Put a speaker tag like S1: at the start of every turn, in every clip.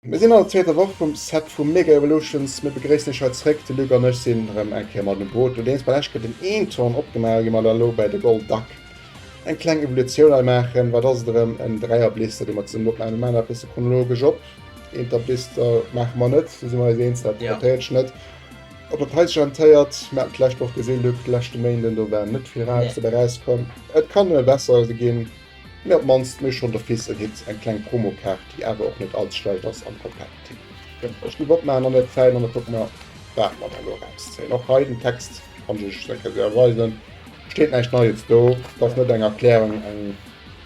S1: Mir sinn an der zweeter Woch vum Set vu Mega Evolutions. Mir begréissen iech hei zréck. De Luc an ech sinn erëm eng Kéier mat um Boot. Nodeems mer lescht Kéier den Eenhorn opgemaach hu gi mer da elo bäi de Golduck eng kleng Evolutioun hei maachen. Wat ass et erëm? En Dräierblister, dee mer zesummen opmaachen. Mir maachen dat e bësse chronologesch op. Eenterblister maache mer net, do si mer eis eens, dat rentéiert sech net. Ob dat hei sech rentéiert, mir haten d'lescht Woch gesinn, Luc, de leschte Méinden, do war net vill Rares dobäi rauskomm. Et kann nëmme besser ginn. Mee op d'mannst méi schonn d'office en Hit, eng kleng Promokaart déi awer och net all ze schlecht ass am Competitive. Ech giff opmaachen an der Zäit an da kucke mer wat mer da elo erauszéien. Och hei den Text kann ech iech eng Kéier séier weisen, steet näischt Neies do, et ass net eng Erklärung, eng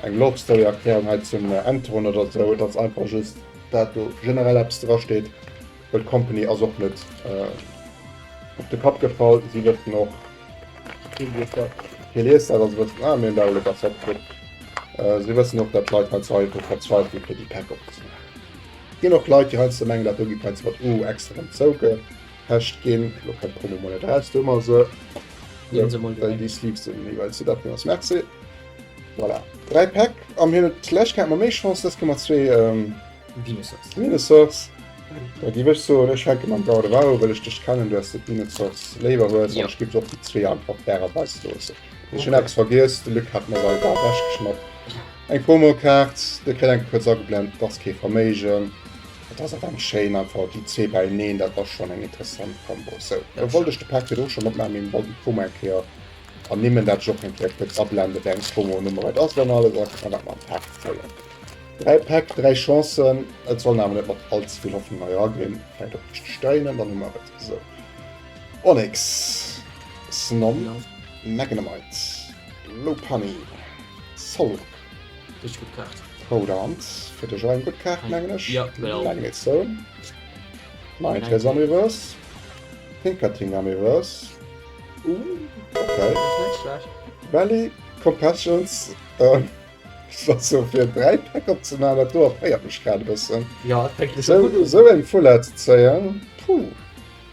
S1: eng Love Story Erklärung hei zum Enteron oder esou, et ass einfach just dat do generell eppes dra steet, well d'Company ass och net op de Kapp gefall, si wëssen och, Hie liest dat, also wëssen, ah, mir hunn dat elo besser opgekritt. Si wëssen och, datt d'Leit heiansdo einfach verzweifelen, fir déi Päck opzemaachen. Et ginn och Leit, déi heiansdo mengen, dat do géif heiansdo mat U extra erëm zougepecht ginn. Elo kënnt d'Promo mol net eraus, do hu mer se. Déi Sleeves sinn jeeweils zu dat ass. Merci. Voilà. 3 Päck. A mir hunn et d'lescht Kéier hate mer méi Chance, dës Kéier mat zwee.
S2: Venusaurs.
S1: Venusaurs. Da giff ech soen, ech fänke mam Gardevoir u, well ech dech kennen, du s de d'Venusaurs léiwer hues, an ech giff och déi zwee einfach fairerweis loossen. Ech hunn eppes vergiess, de Luc hat mer se einfach ewechgeschnappt. Eng Promokaart, dir kritt eng kuerz ageblent, et ass kee Verméigen, et ass awer eng schéin, einfach déi zwee beieneen, dat ass schonn eng interessant Kombo. Sou, da wollt ech de Pak virdru schonn opmaachen, mee mir wollten d'Promo eng Kéier ernimmen, dat ech och eng Kéier kuerz ablenden, wéi eng Promonummer et ass an alles, a da kënne mer dat mam Pak fëllen. 3 Päck, 3 Chancen. Et soll awer net mat all ze vill Hoffnung hei eraginn. Vläicht och duerch d'Steinen, dann hu mer et. Esou. Onix, Snom, Magnemite, Lopunny, Solrock.
S2: Richtig gutt Kaart.
S1: Crawdaunt, fir dech och eng gutt Kaart, mengen ech.
S2: Ja, genau.
S1: Magnezone, Ninetales am Reverse, Tinkating am Reverse.
S2: Uh,
S1: okay.
S2: Net schlecht.
S1: Valley Compassions. Also fir 3 Päck opzemaachen, dat do erféiert mech grad e bëssen.
S2: Ja, et fänkt scho gutt un.
S1: Sou eng Full Art ze zéien, puh.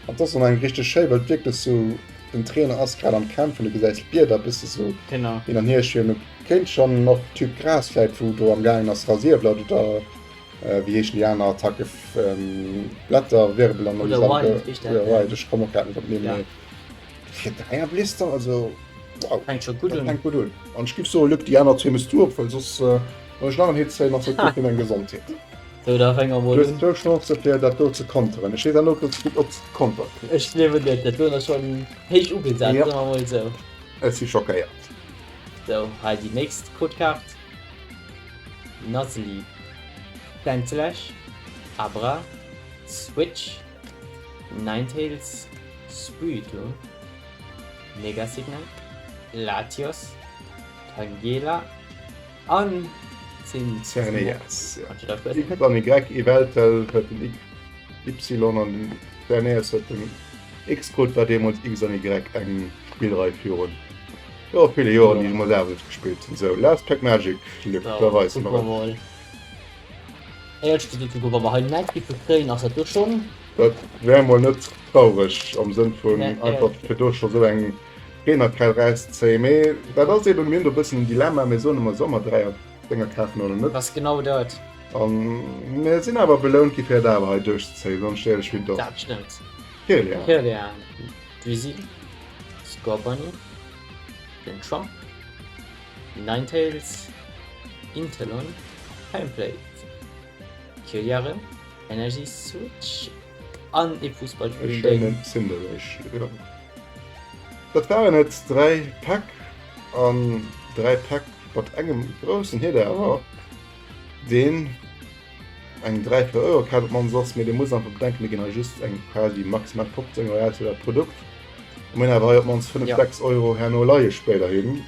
S1: An et ass och nach eng richteg schéi, well et wierklech sou, den Trainer ass grad am Kämpfen, du gesäis d'Blieder e bësse sou
S2: Genau.
S1: hin an hier schwiewen. Et kéint schonn och Typ Gras vläit, wou do am gaangen ass, Rasierblatt oder wéi heeschen déi aner Attacke, Blätterwirbel an
S2: Oder Wild, heescht dat,
S1: Oder Wild, ech kommen och grad net op d'Nimm,
S2: Ja.
S1: mee. Fir Dräierblister, also wow.
S2: Fänkt scho gutt
S1: Dat
S2: un.
S1: fänkt gutt un. An ech giff soen, Luc, déi aner zwee muss du op, well soss, wann ech nach en Hit zéien, ass dat gutt fir meng Gesondheet.
S2: Sou, da fänke mer
S1: Du
S2: mol
S1: hues
S2: un.
S1: zwou Chancen, fir dat do ze konteren. Ech weess awer net, ob s du ob s de kontert kriss.
S2: Ech gleewen net, dat doen ass schonn héich ugesat,
S1: Ja.
S2: soe mer mol esou.
S1: Ech si schockéiert.
S2: Sou, hei déi nächst Codekaart. Nuzleaf, Sandslash, Abra, Switch, Ninetales, Spiritomb, Mega Signal, Latios, Tangela an
S1: Xerneas. X an Y, Yveltal huet den Y an den Xerneas huet den X krut, war deemools X an Y eng Spillrei virun jo ville Joren, déi ech mat Aarbecht gespillt hunn. Sou, Last Pack Magic, Luc, da weis mer et.
S2: Éierlech gesot, Hugo, wa mer hei näischt géife kréien, ass dat do schonn.
S1: Dat wär mol net traureg am Sënn vun einfach fir do scho sou eng Trainerkaart erauszezéien. Mee dat ass eben, mir hunn do e bëssen en Dilemma, mir soen ëmmer, solle mer 3 Dénger kafen oder net?
S2: Ass genau dat.
S1: A mir sinn awer belount gi fir dat awer hei duerchzezéien, soen ech éierlech wéi et ass.
S2: Dat stëmmt.
S1: Kirlian.
S2: Kirlian, Drizzy, Scorbunny, den Trump, Ninetales, Intelon, Timeplate, Kyliare, Energy Switch an e
S1: E
S2: Fussballspilldéng.
S1: schéinen Cinderace. Dat waren et, 3 Päck an 3 Päck mat engem groussen Hit awer, deen eng 3, 4 Euro Kaart op d'mannst ass, mee dir musst einfach bedenken, mir ginn hei just eng quasi maximal 15 Euro aus fir dat Produkt. Mir hunn awer hei op d'mannst 5,
S2: Ja.
S1: 6 Euro herno leie spéiderhin.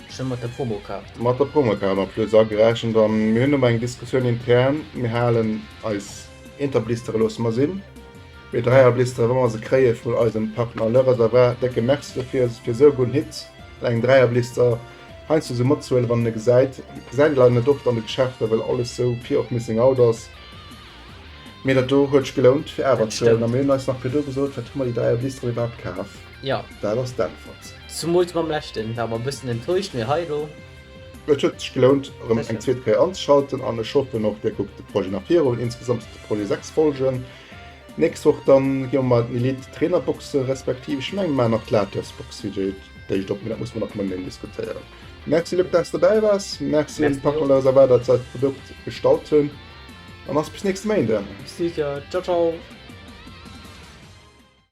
S2: Schonn mat der Promokaart.
S1: Mat der Promokaart en plus agerechent. An mir hunn ëmmer eng Diskussioun intern. Mir halen eis Eenterblistere loosse mer sinn. Mee Dräierblistere, wa mer se kréie vun eisem Partner Le Reservoir, décke Merci dofir, fir esou e gudden Hit, eng Dräierblister heiansdo esou matzehuelen, wann een e gesäit. Gesäit ee leider net oft an de Geschäfter, well alles esou Fear of Missing Out ass. Mee dat do huet sech gelount fir awer
S2: Dat
S1: ze huelen.
S2: stëmmt.
S1: A mir hunn eis nach virdu gesot, Wat hu mer déi Dräierblistere iwwerhaapt kaf?
S2: Jo.
S1: Dat ass d'Äntwert.
S2: Zumools mam leschten war mer e bëssen enttäuscht, mee hei elo.
S1: Et huet sech gelount erëm eng zweet Kéier anzeschalten an ech hoffen och dir kuckt de Projet nach virun. Insgesamt huet de Projet 6 Folgen. Nächst Woch dann gi mer mat den Elite Trainer Boxe respektiv ech mengen mer maachen nach d'Latios Box fir d'éischt op, mee dat musse mer nach mateneen diskutéieren. Merci Luc dass de dobäi waars, Merci un d'Partner Lausawar dat se eist Produkt gestallt hunn an ass bis nächste Méinden.
S2: Bis d'nächst Joer, ciao ciao.